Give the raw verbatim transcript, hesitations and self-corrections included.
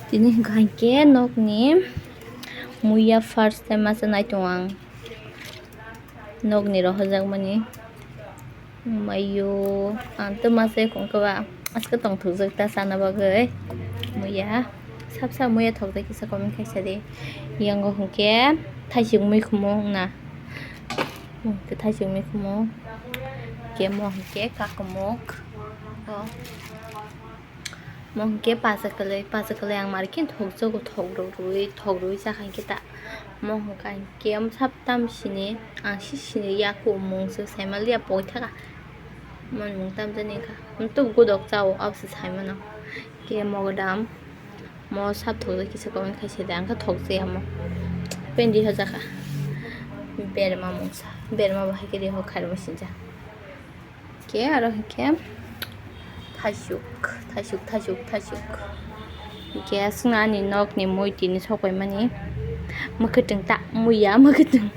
Tini hwnkha hinkhe nokni muiya first time masa naitongo ang. Nokni rohorjakmani. Mayo, ang tei masa kongkhe ba aske tongthokjak ta chana bagwi. Muiya, sap sap muiya thokjak kisa comment khaisa di. Yango hwnkhe thaisuk mui khumung na. Hwnkhe thaisuk mui khumung. Khe mo hwnkhe kakumuk. O. Mo hwnkhe pachakwlwi, pachakwlwi ang mari khe thokjago, thok rw rwui, thok rwui chakha hinkhe ta. Mo hwnkha hinkhe sap tam sini, ang si sini yaku mungsa saimaliya poithaga. Mon mung tam jani wngkha. Mtwk godok chao, abose saimano. Khe mogodam, mo sap thokjak kisa comment khaisa de, ang khe thokjaya mo. Pendi hojakha. Berma mungsa, berma bahai khe de ho khairokma sinjak. Khe aro hinkhe thaisuk, thaisuk, thaisuk, thaisuk. Hinkhe aswkno ani nokni mui tini sokpaimani mwkhwtwng ta muiya mwkhwtwng.